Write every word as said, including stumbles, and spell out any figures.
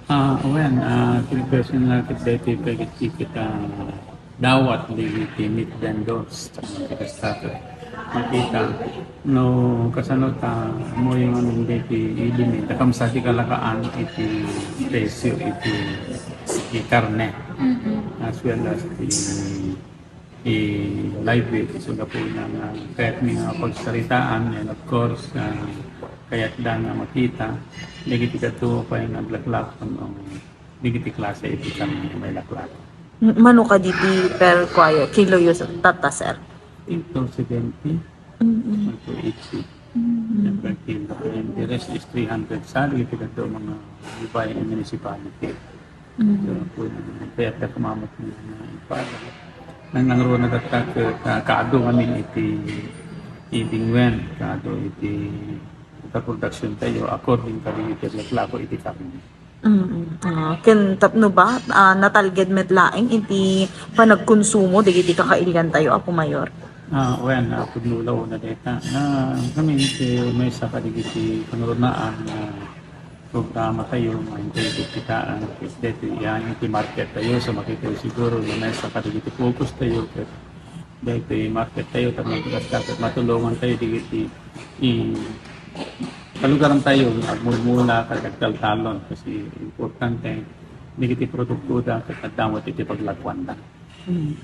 Ah, wen, ah, ti personal ket daytoy pay ket ti kita dawat dagiti meat vendors, ket kasta ket makita no kasano ta ammoyo ngamin daytoy ibinmi, ta kamsa ti kalakaan iti presyo iti, iti karne, as well as ti i live weight. So, gapuna nga kayatmi nga pagsaritaan, and of course, ah, kayatda nga makita dagiti kaduak pay nga aglaklakon, o dagiti klase iti kami nga may laklak. M-, mano kadi ti per kilo yo, tatta, sir? Ito, seventy, Mm-mm. ito, eighty. Mm-mm. Yan per kilo. And the rest is three hundred sa dagiti kaduak mga ubay and municipality. Mm. So, kung kayatda kumamat nga ipada, nang nangruna tatta ket, ah, kaadu ngamin iti, iti wen, kaadu iti, ita production tayo, according kadagiti aglaklako iti farming. Mm. Ah, ken tapno ba, ah, natalged met laeng iti panagkonsumo dagiti kakailian tayo, Apo Mayor? Ah, wen, ah, pudno la una dayta. Ah, kami iti maysa kadagiti pangrunaan nga programa tayo, nga intay iti kitaan, ket daytoy iyan iti market tayo, so makita siguro nga maysa kadagiti focus tayo, ket daytoy market tayo, tapno ket matulongan tayo dagiti i-, kalugaran tayo nga agmulmula ket agtaltalon, kasi importante dagiti produktoda ket adda met iti paglakuanda. Mm.